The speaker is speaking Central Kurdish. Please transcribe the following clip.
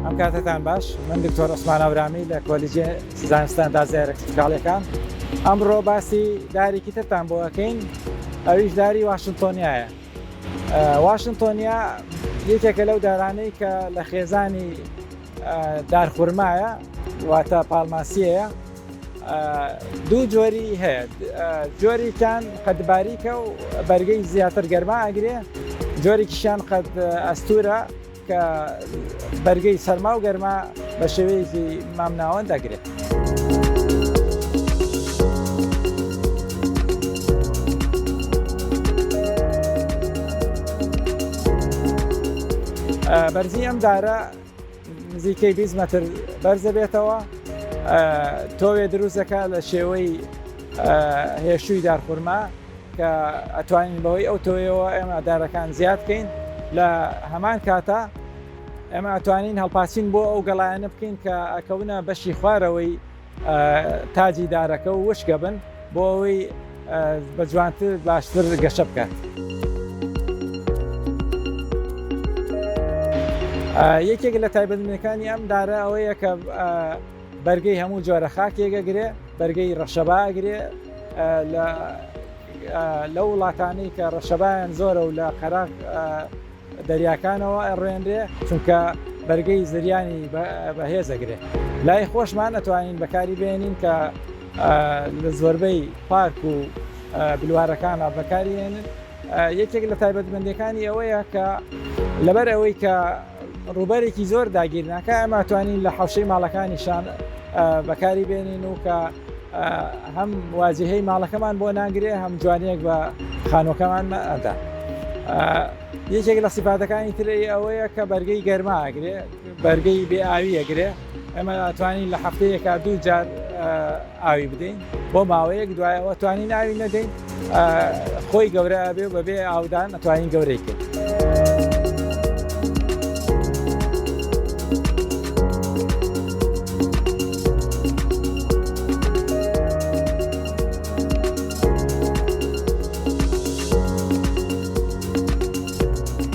ئەم کاتەتان باش من دکتۆر عوسمان ئەورامی لە کۆلیجی زانستە ئەندازیارە کشتوکاڵیەکان ئەمڕۆ باسی دارێکی ترتان بۆ ئەکەین ئەویش داری واشنتۆنیایە واشنتۆنیا یەکێکە لەو دارانەی کە لە خێزانی دارخورمایە واتە پاڵماسیەیە دوو جۆری هەیە جۆریکان قەد باریکە و بەرگەی زیاتر گەرما ئەگرێ جۆرێکیشیان قەد ئەستورە کە بەرگەی سەرما و گەرما بە شێوەیەکی مامناوەند دەگرێت. بەرزی ئەم دارە نزیکەی 20 مەتر بەرزە بێتەوە تۆوێ دروستەکە لە شێوەی هێشووی دارخورما کە ئەتوانین بەهۆی ئەو تۆیەوە ئێمە دارەکان زیاد بکەین لە هەمان کاتا ئێمە ئەتوانین هەڵپاسین بۆ ئەو گەڵایانە بکەین کە ئەکەونە بەشی خوارەوەی تاجی دارەکە و وشکە بن بۆ ئەوەی بە جوانتر باشتر گەشە بکات. یەکێک لە تایبەتمەندەکانی ئەم دارە ئەوەیە کە بەرگەی هەموو جۆرە خاکێک ئەگرێ، بەرگەی ڕەشەبا ئەگرێ، لە لەو وڵاتانەی کە ڕەشەبایان زۆرە و لە قەراغ دەریاکانەوە ئەڕوێنرێ چونکە بەرگەی زریانی بەهێز ئەگرێ. لای خۆشمان ئەتوانین بەکاری بێنین کە لە زۆربەی پارک و بلوارەکانە بەکاری هێنن. یەکێک لە تایبەتمەندیەکانی ئەوەیە کە لەبەر ئەوەی کە ڕووبەرێکی زۆر داگیر ناکە ئەمە توانین لە حوشەی ماڵەکانیشان بەکاری بێنین و کە هەم واجهەی ماڵەکەمان بۆ ناگرێ هەم جوانیەک بە خانوەکەمان ئەدا. یەکێک لە سیفاتەکانی تری ئەوەیە کە بەرگەی گەرما ئەگرێ بەرگەی بێ ئاوی ئەگرێ ئێمە ئەتوانین لە هەفتەیەکا دوو جار ئاوی بدەین بۆ ماوەیەک دوایەوە توانین ئاوی نەدەین خۆی گەورە ئەبێ و بەبێ ئاودان ئەتوانین گەورەی کرد.